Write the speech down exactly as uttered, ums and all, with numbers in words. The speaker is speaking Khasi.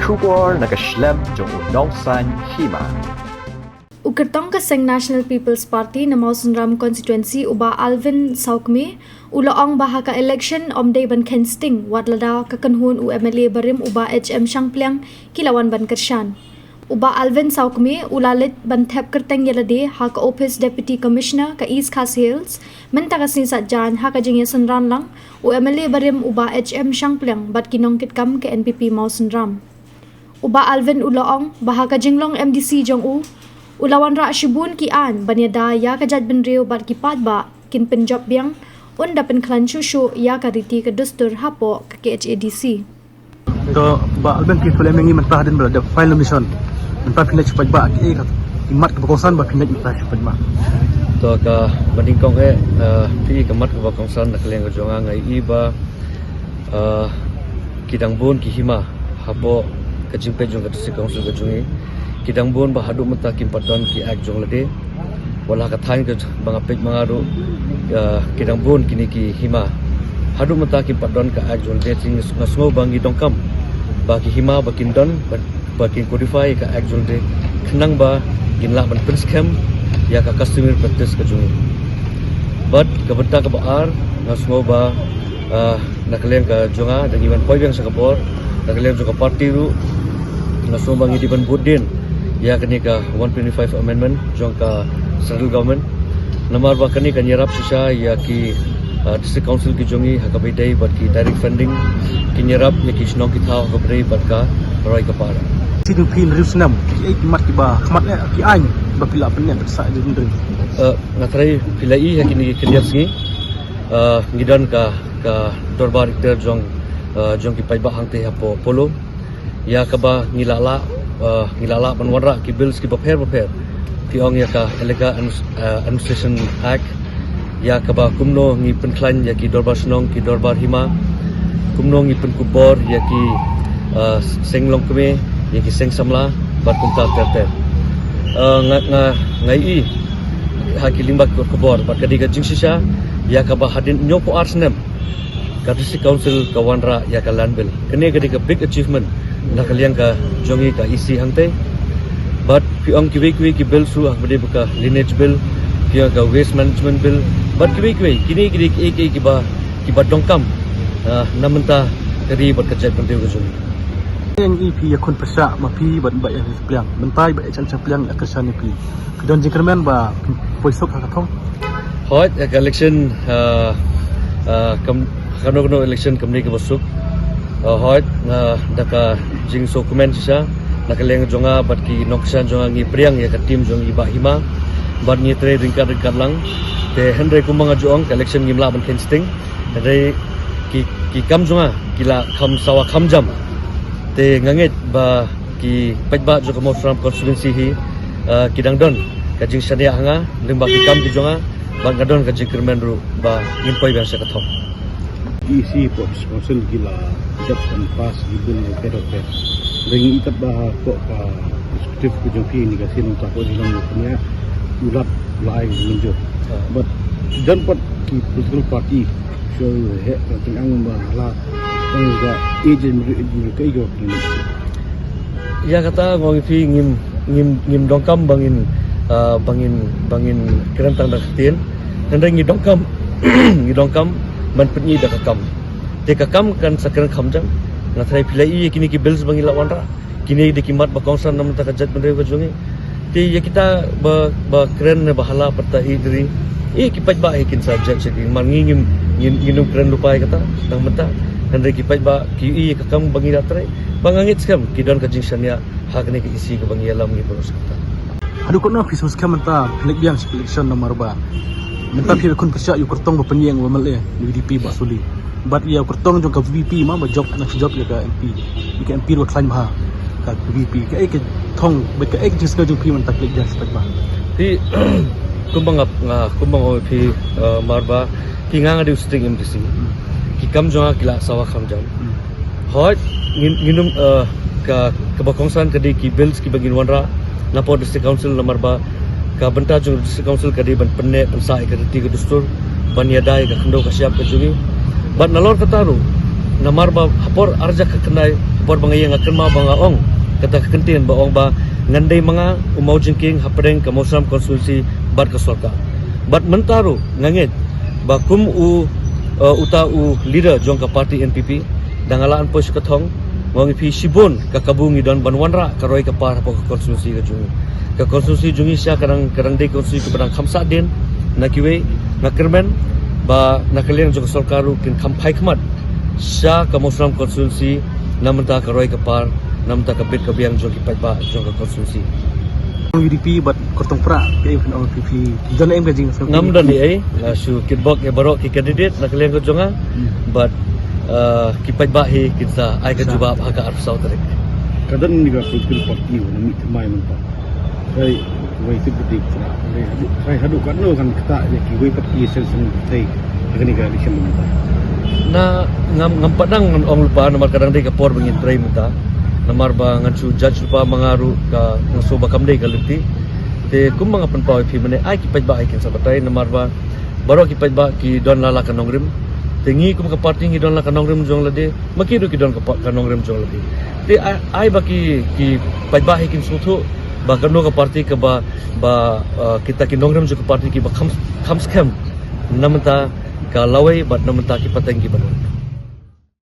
Khubor na ka shlem jong u Nongsaiñ Hima. U kyrtong ka seng National People's Party na Mawsynram Constituency, u Bah Alvin Sawkmie, u la ong ba ha ka election ym dei ban kheiñ sting, wat lada ka kynhun u M L A barim u Bah H M Shangpliang ki la wan ban kyrshan. U Bah Alvin Sawkmie u la leit ban thep kyrteng ïa lade ha ka ophis Deputy Commissioner ka East Khasi Hills mynta ka sngi Saitjaiñ ha ka jingïasynran lang u M L A barim u Bah H M Shangpliang bad ki nongkitkam ka N P P Mawsynram. U Bah Alvin u la ong ba ha ka jinglong M D C jong u, u la wanrah shibun ki aiñ ban ïada ïa ka jaitbynriew bad ki paidbah kin pynjop biang, un da pynkhlaiñ shuh shuh ïa ka riti ka dustur hapoh ka K H A D C. To Bah Alvin, phi shu leh mynta hadien ba la dep file nomination. Mynta phin leit sha paidbah, ki, ki mat kiba kongsan ba phin leit mynta sha paidbah. To kaba nyngkong eh, eh, phi, ka mat kaba kongsan na ka liang ka jong nga, nga ïohi ba, eh, ki dang bun ki hima hapoh ka jingpeit jong ka District Council ka jong ngi. Ki dang bun ba haduh mynta kim pat don ki Act jong lade. Wat la ka thaiñ kaba nga peit ma nga ruh, eh, ki dang bun kine ki hima. Haduh mynta kim pat don ka Act jong lade, te nga sngew ba ngi donkam ba ki hima ba kin don, ba, ba kin codify ka Act jong lade, khnang ba ngin lah ban pynskhem ïa ka customary practice ka jong ngi. Bad ka bynta kaba ar, nga sngew ba, ah, na ka liang ka jong nga, da ngi wan poi biang sha ka bor, na ka liang jong ka party ruh, nga sngew ba ngi dei ban bud dien ïa kane ka one twenty-five amendment jong ka Central Government. Namar ba kane kan ïarap shisha ïa ki, ah, District Council ki jong ngi ha kaba ïadei bad ki direct funding, kin ïarap ïa ki shnong ki thaw ha kaba ïadei bad ka roi ka par. Shi jong phi hynriew snem, ki, eh, ki mat kiba khmat, eh, ki aiñ ba phi la pynleh bad sa jong hynriew. Eh, nga tharai phi la ïohi ha kine ki khyndiat sngi, eh, ngi don ka, ka dorbar IGDAR jong, eh, jong ki paidbah hangtei hapoh Polo, ïa kaba ngi la lah, eh, ngi la lah ban wanrah ki bills kiba pher ba pher. Phi ong ïa ka Elaka Adminis-, eh, Administration Act, ïa kaba kumno ngi pynkhlaiñ ïa ki dorbar shnong, ki dorbar hima, kumno ngi pynkupbor ïa ki, eh, seng longkmie, ïa ki seng samla bad kumta ter ter. Eh, nga, nga, nga ïohi ha ki lyngba ki khubor bad ka dei ka jingshisha ïa kaba hadien hynñiewphew ar snem ka District Council ka wanrah ïa ka Land Bill. Kane ka dei ka big achievement na ka liang ka jong ngi ka EC hangtei. Bad phi ong kiwei kiwei ki bill shuh, ha kaba ïadei bad ka Lineage Bill, phi ong ka Waste Management Bill, bad kiwei kiwei, kine ki dei kiei kiei kiba, kiba donkam, ah, na bynta ka ri bad ka jaitbynriew ka jong ngi. Ïa ngi, phi ïakhun pyrshah ma phi bad Bah H M Shangpliang, mynta Bah H M Shangpliang la kyrshan ïa phi. Phi don jingkyrmen ba phin poi suk ha ka thong? Hooid, ha ka election, ah, ah, kam, kano kano election kam dei kaba suk. Ah, hooid, ah, da ka jingsngewkmen shisha na ka liang jong nga bad ki nongkyrshan jong nga, ngi pdiang ïa ka team jong i Bah Hima bad ngi trei ryngkat ryngkat lang. Te hynrei kumba nga ju ong, ka election ngim lah ban kheiñ sting. Hynrei ki, ki kam jong nga ki la kham sawa kham jam. Te nga ngeit ba ki paidbah jong ka Mawsynram constituency hi, eh, ki dang don ka jingshaniah ha nga lyngba ki kam ki jong nga, bad nga don ka jingkyrmen ruh ba ngin poi biang sha ka thong. EC hapoh District Council ki la dep ban pass ki bill bapher bapher. Hynrei ngi i kat ba hapoh ka executive ka jong phi, ngi ka sien nangta hapoh Jylliew, ngi pynïaid u Lat la ai mynjur. Ah. Bad don pat ki political party shu heh ka tyngkhuh ba la tang ka age limit, age limit ka age limit. Ïa kata nga ong ïa phi, ngim, ngim, ngim donkam ba ngin, ah, ba ngin, ba ngin kren tang da ka ktien. Hynrei ngi donkam, ngi donkam ban pyni da ka kam. Te ka kam kan sa kren kham jam. Nga tharai phi la ïohi ïa kine ki bills ba ngi la wanrah. Kine dei ki mat ba kongsan na bynta ka jaitbynriew ka jong ngi. Te ïa kita ba, ba kren ne ba hala pat ta i dri, eh, ki paidbah hi kin sa judge ïa ki. Namar ngi ngim, ngim, ngim nym kren lypa ïa kata tang mynta. Hynrei ki paidbah ki ïohi ïa ka kam ba ngi la trei, ba nga ngeit skhem ki don ka jingshaniah ha kane ka EC kaba ngi ïalam, ngi bun sngewthuh. Haduh katno phi sngewskhem mynta phi leit biang sha ka election, namar ba mynta phi ïakhun pyrshah ïa u kyrtong ba pynïeng u MLA na VDP, Bah Suli. Bad ïa u kyrtong jong ka VPP ma ba jop, nang shu jop ïa ka MP. Ïa ka MP ruh khlaiñ bha ka VPP. Kaei ka thong bad kaei ka jingsngew jong phi mynta phi leit biang sha paidbah? Phi, kumba nga, nga, kumba nga ong ïa phi, eh, Marba, phi, nga nga dei u sitting MDC. Hmm. Ki kam jong nga ki la sawa kham jam. Hmm. Hooid, ngin, ngin ym, eh, ka, kaba kongsan ka dei ki bills kiba ngin wanrah na pdeng District Council, namar ba ka bynta jong District Council ka dei ban pynneh pynsah ïa ka riti ka dustur, ban ïada ïa ka khyndew ka shyiap ka jong ngi. Bad nalor kata ruh, Namar ba ha por arja ka kynai, ha por ba nga ïeng nga kynmaw ba nga ong kata ka kyntien ba ong ba ngan dei ma nga u mawjingkieng hapdeng ka Mawsynram constituency bad ka sorkar. Bad mynta ruh nga ngeit ba kum u, uh, uta u leader jong ka party N P P, da nga la an poi sha ka thong, nga ong ïa phi shibun ka kabu ngi don ban wanrah ka roi ka par hapoh ka constituency ka jong ngi. Ka constituency jong ngi sha ka dang, ka dang dei constituency kaba dang kham sah dien na kiwei. Nga kyrmen ba na ka liang jong ka sorkar ruh kin kham phai khmat sha ka Mawsynram constituency na mynta ka roi ka par, na mynta ka bit ka biang jong ki paidbah jong ka constituency. U D P bad kyrtong pra, ka em kan ong P P. Jan em ka jing. Ngam don ei, nga shu kitbok ïa baroh ki candidate na ka liang ka jong nga. Hmm. Bad, uh, ki paidbah hi kin sa ai ka jubab ha ka arphew saw tarik. Ka don ni ka political party wa na mih thymmai mynta. Trai wei tu budi pra. Trai haduh, trai haduh katno kan kata ïa ki wei pat ki sen sen trai ha kane ka election mynta. Na ngam, ngam pat dang ngan ong lypa namar ka dang dei ka por ba ngin trei mynta. Namar ba ngan shu judge lypa ma nga ruh ka nga shu ba kam dei ka lynti. Te kumba nga pynpaw ïa phi mynne ai ki paidbah ai kin sa batai namar ba baroh ki paidbah ki don la la ka nongrim. Te ngi kum ka party ngi don la ka nongrim jong lade. Ma ki ruh ki don ka pa-, ka nongrim jong lade. Te ai, ai ba ki, ki paidbah hi kin sngewthuh ba kano ka party kaba, ba, uh, kita ki nongrim jong ka party kiba kham, kham skhem na mynta ka lawei bad na mynta ki pateng kiba don.